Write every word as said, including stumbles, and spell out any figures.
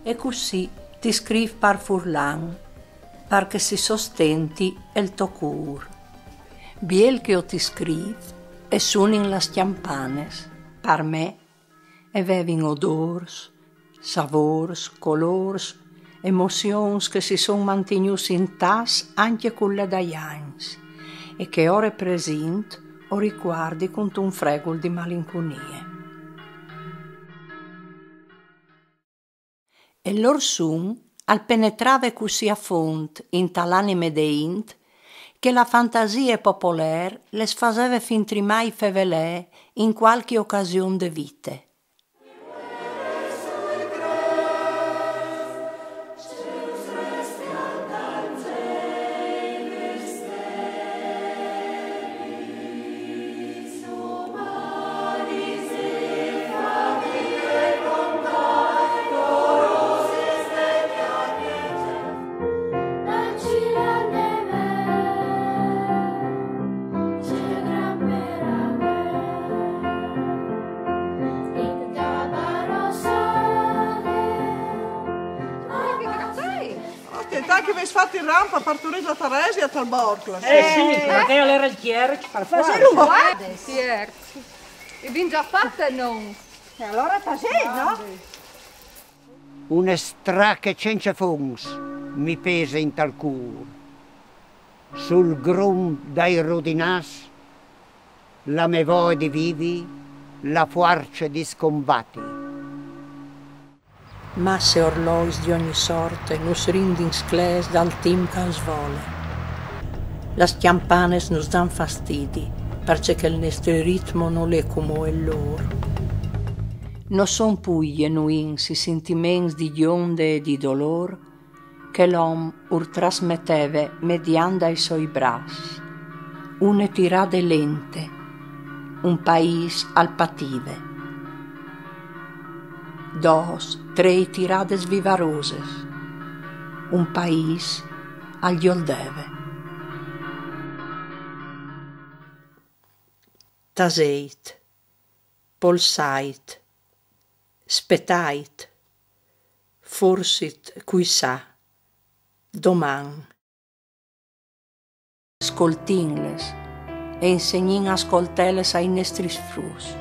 E cussì ti scrîf par furlan, par che si sostenti el to cûr. Biel che jo ti scrîf e sunin las cjampanes, par me e vevin odôrs, savôrs, colôrs, emozions che si son mantignûts intâts ancje cul lâ dai agns e che ore presint o ricuardi cuntun fregul di malincunie. E lôr sun al penetrave cussì a font inta l'anime de int che la fantasie popolâr lis faseve fin trimâ i fevelâi in cualchi ocasion de vite. Aspetta, che vês fat in rampa, partorît la Taresia tal borc, là. Eh sì, parcè al era il cierc, par forsa. Faselo, varda. Cierc. E vin za fat, no? E alora faselo, no? Une strache cence fonts mi pese intal cûr. Sul grum dai rudinâs la mê voie di vivi, la fuarce di scombati. Masse orlois di ogni sorte nus rindin sclêfs dal timp che al svole. Las cjampanes nus dan fastidi, parcè che il nestri ritmo nol è cumò il lôr. No son plui gjenuins i sintiments di gjonde e di dolôr che l'om ur trasmeteve mediant dai soi braçs. Une tirade lente, un paîs al pative. Dôs, trê tirades vivaroses, un paîs al gjoldeve. Taseit, polsait, spetait, forsit, cui sa, doman. Scoltinles e insegnin a scoltêles ai nestris fruts.